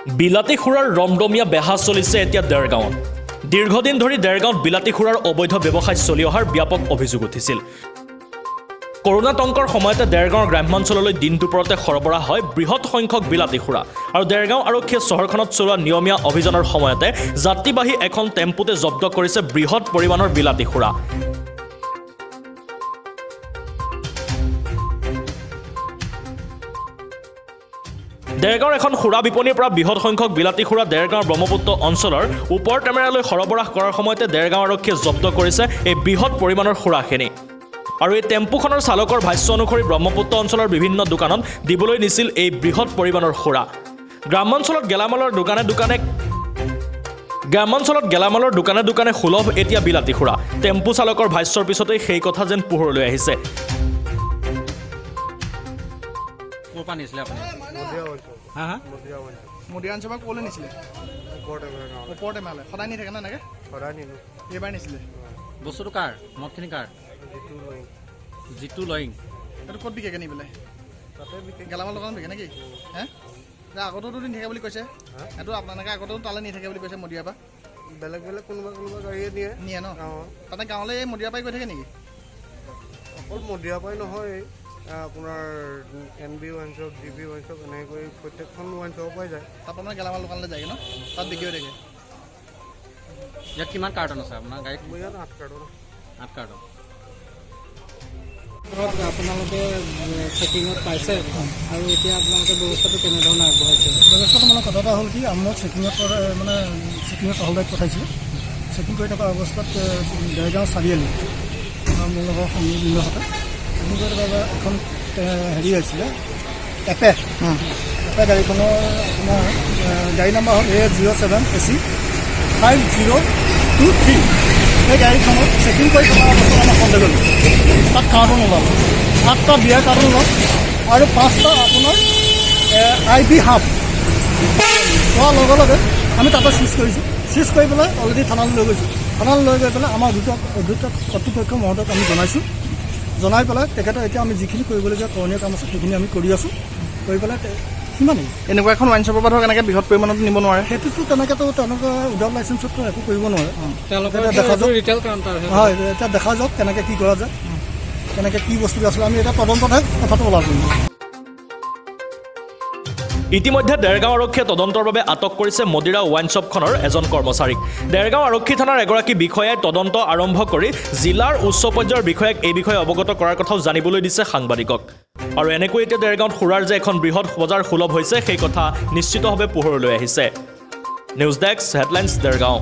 বিলাতী সুৰাৰ ৰমৰমীয়া বেহা চলিছে এতিয়া দেৰগাঁৱত। দীৰ্ঘদিন ধৰি দেৰগাঁৱত বিলাতী সুৰাৰ অবৈধ ব্যৱসায় চলি অহাৰ ব্যাপক অভিযোগ উঠিছিল। কৰোণাতংকৰ সময়তে দেৰগাঁৱৰ গ্ৰাম্যাঞ্চললৈ দিন দুপৰতে সৰবৰাহ হয় বৃহৎ সংখ্যক বিলাতী সুৰা আৰু দেৰগাঁও আৰক্ষীয়ে চহৰখনত চলোৱা নিয়মীয়া অভিযানৰ সময়তে যাত্ৰীবাহী এখন টেম্পুতে জব্দ কৰিছে বৃহৎ পৰিমাণৰ বিলাতী সুৰা। দেৰগাঁৱৰ এখন সুৰা বিপণীৰ পৰা বৃহৎ সংখ্যক বিলাতী সুৰা দেৰগাঁৱৰ ব্ৰহ্মপুত্ৰ অঞ্চলৰ ওপৰ টেমেৰালৈ সৰবৰাহ কৰাৰ সময়তে দেৰগাঁও আৰক্ষীয়ে জব্দ কৰিছে এই বৃহৎ পৰিমাণৰ সুৰাখিনি। আৰু এই টেম্পুখনৰ চালকৰ ভাষ্য অনুসৰি ব্ৰহ্মপুত্ৰ অঞ্চলৰ বিভিন্ন দোকানত দিবলৈ নিছিল এই বৃহৎ পৰিমাণৰ সুৰা। গ্ৰাম্যাঞ্চলত গেলামালৰ দোকানে দোকানে সুলভ এতিয়া বিলাতী সুৰা। টেম্পু চালকৰ ভাষ্যৰ পিছতেই সেই কথা যেন পোহৰলৈ আহিছে। ক'ৰ পৰা নিছিলে আপুনি? হা হা। মদিৰাঞ্চলৰ পৰা ক'লৈ নিছিলে? ওপৰ টেমালৈ। সদায় নি থাকে ন এনেকৈ? সদায় নিনো। এইবাৰ নিছিলে? বস্তুটো কাৰ? মদখিনি কাৰ? যিটো লয়। জিতু লয়িং। এইটো ক'ত বিকেগে নি পেলাই? তাতে বিকে। গেলামাল দোকানত বিকে নেকি? হে, এতিয়া আগতেতো নি থাকে বুলি কৈছে। এইটো আপোনালোকে আগতেও তালৈ নি থাকে বুলি কৈছে মদিয়াৰ পৰা। বেলেগ বেলেগ কোনোবা কোনোবা গাড়ীয়ে নিয়ে। নিয়ে ন? অঁ। তাতে গাঁৱলৈ এই মদিয়াৰ পৰাই গৈ থাকে নেকি? অকল মদিয়াৰ পৰাই নহয়, আপোনাৰ N B wine shop, G B wine shop, এনেকৈ কৰি প্ৰত্যেকখন ৱাইন শ্বপৰ পৰাই যায়। তাৰপৰা মানে গেলামাল দোকানলৈ যায়গৈ ন, তাত বিক্ৰী হৈ থাকে। ইয়াত কিমান কাৰ্টন আছে আপোনাৰ গাড়ীত? মোৰ ইয়াত 8 কাৰ্টন। 8 কাৰ্টন। ধৰক আপোনালোকে চেকিঙত পাইছে আৰু এতিয়া আপোনালোকে ব্যৱস্থাটো কেনেধৰণে আগবঢ়াইছে? ব্যৱস্থাটো মানে কথা এটা হ'ল কি, মই চেকিঙত মানে চেকিঙত টহলদাৰীত পঠাইছিলোঁ। চেকিং কৰি থকা অৱস্থাত দেৰগাঁও চাৰিআলি মোৰ লগৰ সংগীবৃন্দহঁতে চেকিং কৰি থকা এখন হেৰি হৈছিলে এপে এপে গাড়ীখনৰ আপোনাৰ গাড়ী নাম্বাৰ হ'ল A 07 AC 5023। সেই গাড়ীখনত চেকিং কৰি থকা অৱস্থাত আমাৰ সন্দেহ গ'লোঁ। তাত কাৰ্টন ওলাল, 8টা বিয়াৰ কাৰ্টন ওলাল আৰু 5টা আপোনাৰ আই বি হাফ পোৱাৰ লগে লগে আমি তাতে চিজ কৰিছোঁ। চিজ কৰি পেলাই অলৰেডি থানালৈ লৈ গৈছোঁ। থানালৈ লৈ গৈ পেলাই আমাৰ অভিযুক্ত কৰ্তৃপক্ষ মহোদয়ক আমি জনাইছোঁ। জনাই পেলাই তেখেতৰ এতিয়া আমি যিখিনি কৰিবলগীয়া কৰণীয় কাম আছে, সেইখিনি আমি কৰি আছোঁ। কৰি পেলাই সিমানেই। এনেকুৱা এখন ৱাইন শ্বপৰ পৰা ধৰক এনেকৈ বৃহৎ পৰিমাণত নিব নোৱাৰে। সেইটোতো তেনেকৈতো তেওঁলোকে উইদাউট লাইচেঞ্চততো একো কৰিব নোৱাৰে। তেওঁলোকৰ এতিয়া দেখা যাওক। Retail counter. হয়, এতিয়া দেখা যাওক কেনেকৈ কি কৰা যায়, কেনেকৈ কি বস্তু আছিলে। আমি এতিয়া তদন্ততহে কথাটো ওলাব। ইতিমধ্যে দেৰগাঁও আৰক্ষীয়ে তদন্তৰ বাবে আটক কৰিছে মদিৰা ৱাইন শ্বপখনৰ এজন কৰ্মচাৰীক। দেৰগাঁও আৰক্ষী থানাৰ এগৰাকী বিষয়াই তদন্ত আৰম্ভ কৰি জিলাৰ উচ্চ পৰ্যায়ৰ বিষয়াক এই বিষয়ে অৱগত কৰাৰ কথাও জানিবলৈ দিছে সাংবাদিকক। আৰু এনেকৈ এতিয়া দেৰগাঁৱত সুৰাৰ যে এখন বৃহৎ বজাৰ সুলভ হৈছে, সেই কথা নিশ্চিতভাৱে পোহৰলৈ আহিছে। News desk, headlines, Dergaon.